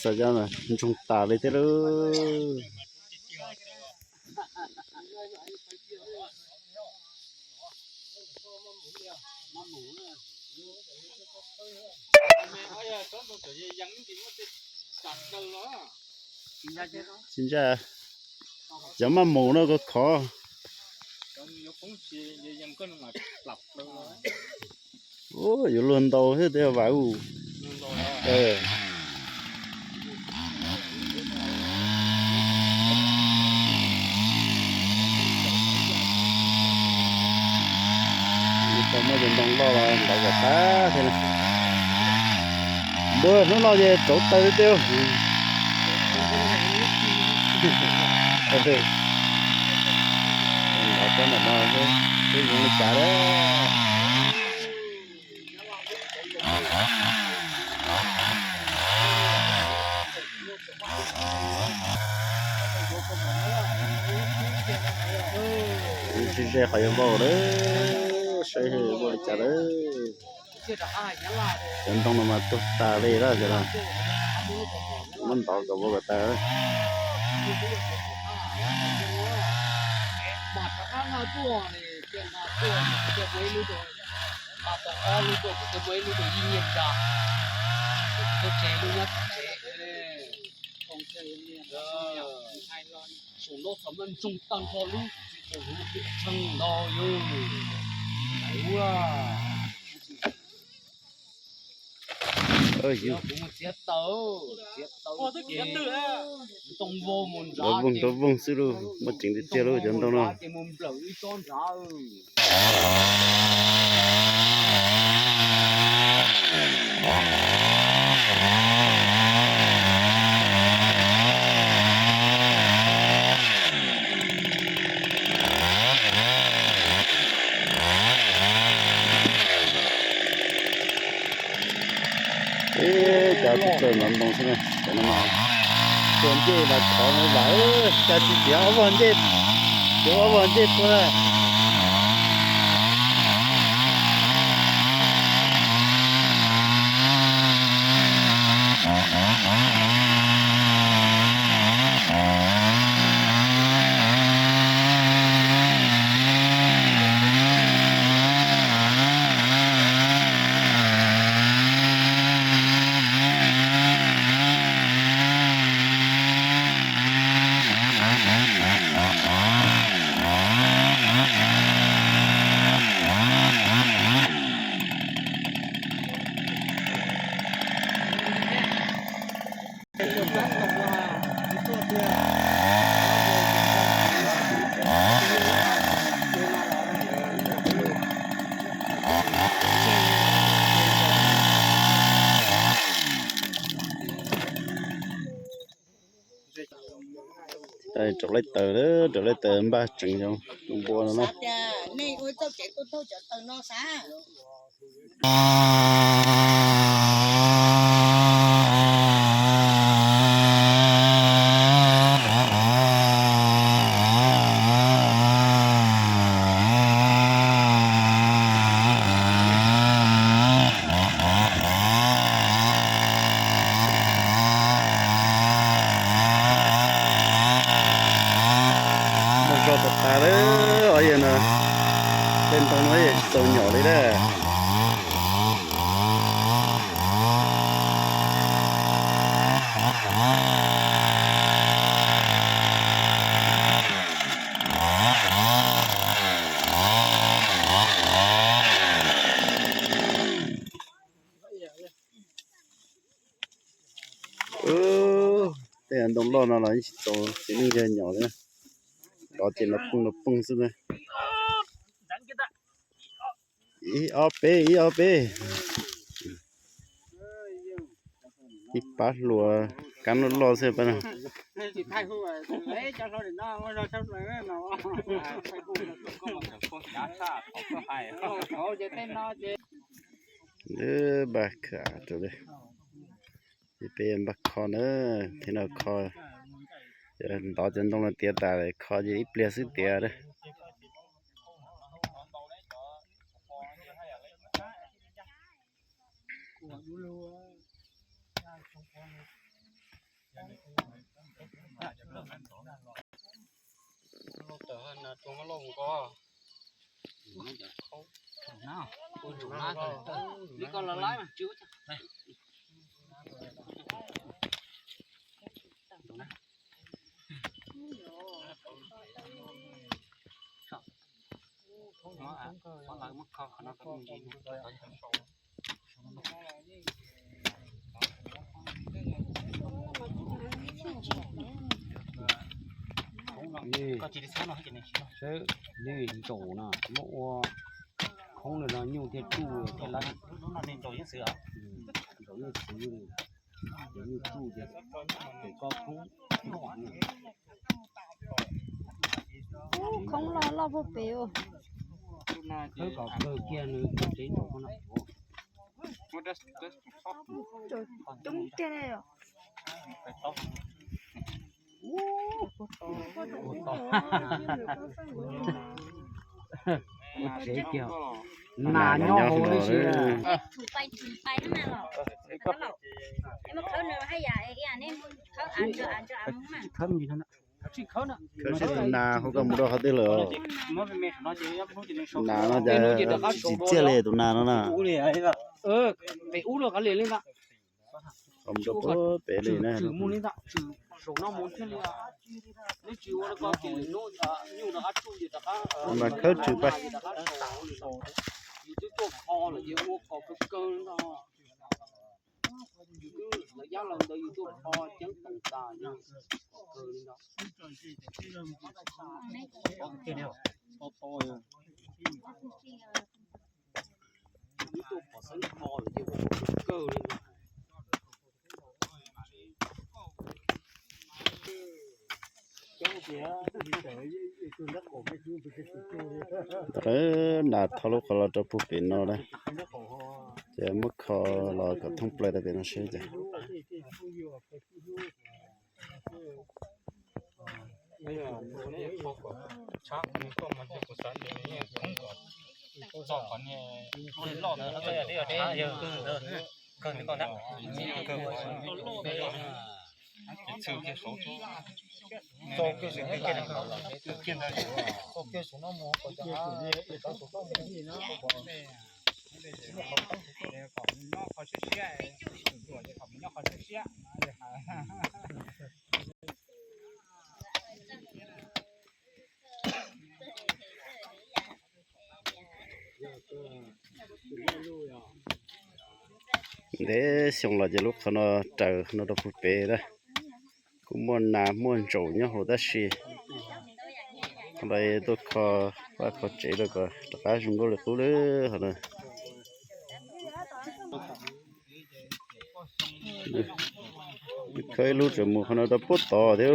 Xav cov ntsoog tas li thiab lauj. Tsis ntsa, cov maj mus no koj khov. Ua yuav luag ntau thiab tej vas u. Tau muab cov ntoo loj los ntov kom tag thiab na. Npua hnub no ces rauv taws tiag tiag. Ntov tsob ntawm no xwb, twb zoo li cas lawm. Kuv tsis ze qhov yuav vau lawm, saib yuav vau li cas lawm. Cov ntoo no mas tuag tas li lawm xwb na. Muab ntov kom vau kom tas. Saum no txog maj ntsoog tag nrho lub tsev no yog kuv mus txiav taws, txiav taws ces ntoo vau mus nrad, voog xwb lauj, muaj ceem tiag tiag lauj cov ntoo no. Ces mus nplawm ib tsob nrad. Ib cov txawj ntov ntoo xwb na, cov no mas tua ncej los thov no vam, cas tsis txiav ob vog ncej, txiav ob vog ncej tuag. Rau laib taws, rau laib taws npaj tsees zoo tus npua no na. Muaj zog tas tas lawm os yawg no, tej ntoo no yeej tsis txaus nyom li lawm. Tej ntoo loj no los yeej tsis txaus txiv neej yawg nyom li, dov ces los poob los poob xwb na. Ib ob peb, ib ob peb. Ib pab hluas kab loj loj xwb pab no. Npaj kho rau li, peb npaj kho na, thiab no kho, ntov cov ntoo no tiav tas kho ces ib pliag xwb tiav. Sawv, nej ntsaum no muab ua khoob no nyuj thiaj tsuj thiaj lab. Ntsaum yeej xwv, ntsaum yeej xwv, ces nyuj tsuj ces tes koj khoob. Khoob loj loj puag pem. Khawb kom kawg kiag nws tsev ntsaum no. Coob tiag ne. Ua tsev kiag, nas nyob hauv tib si. Khawb me ntsis no. Khawb sib tus nas hu koj mus rau qhov twg lawm? Nas no cas tsis txiaj li tus nas no na. Pem ub lawm qab li li ntag. Mus rau pem li na. Mas khawb tsw pais. Rov qab nas thauj lub qhov los rau puag pem no lawm, ces muab kho los kom thoob plaws rau pem no seb cas. Ntev xyoo los ces lub qhov no raws no rau puag pem na. Kuj muaj nas muaj ntsaum nyob hauv tab sis qhov ntawd tuaj kho vaj kho tsev rau kom rov qab zoo nkauj li qub lawm hov na. Khawb ib lub tseem mus qhov no rau puag tod thiab.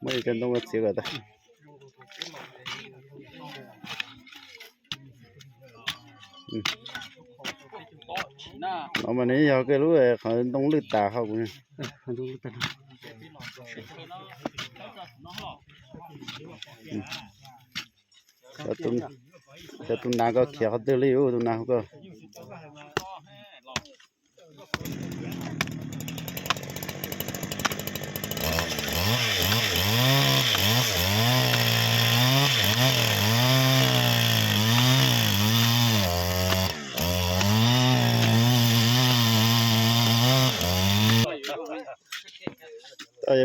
Muab cov ntoo txiav kom tag. No mas nws yog koj lub qhov ntoo lwj tas hauv kuv. Cov tus nas koj khiav qhov twg li ub, tus nas hauv koj.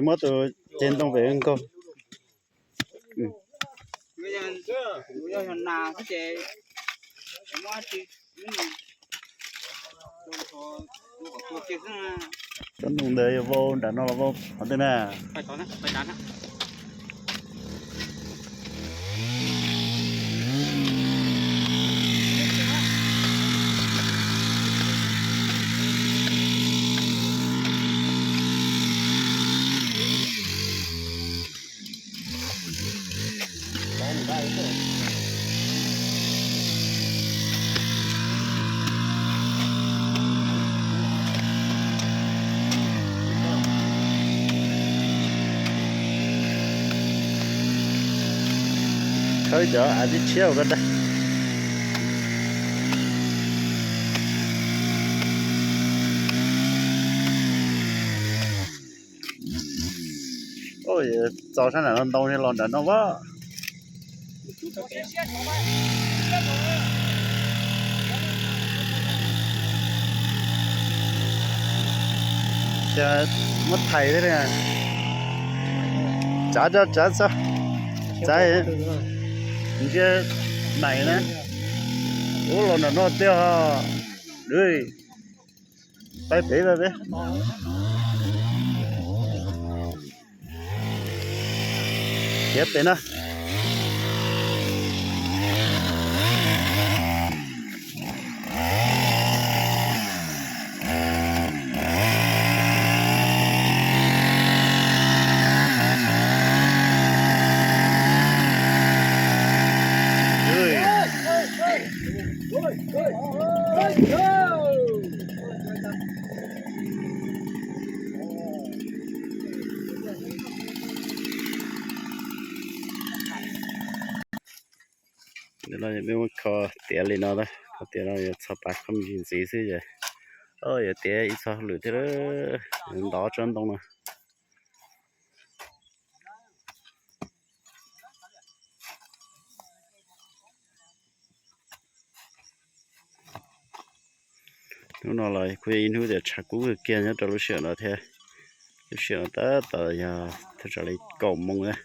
Muab tus ceg ntoo pem nkaug. Cov ntoo ntawd yog vau nram no los vau qhov twg na? Khawb cov av tshiab tshiab ua koj dag. Txaus sab nram no ntoo los nram no as. Ces muab thaiv thiab. Tsav tso, tsav tso, tsav. Ntsia maim na. Ub, los nram no tiag. Peb pem peb. Khiav pem na. Ntawm no peb muab kho tiav li no, kho tiav no yuav txog pas kho me ntsis ntxiv xwb ces yuav tiav ib txog hauj lwm thiab, ntov tsob ntoo no. Hnub no los kuj yog ib hnub tias tshav kub kawg kiag nyob rau lub sij hawm no thiab. Lub sij hawm no tab tom yog thaj tsam li kaum moos na.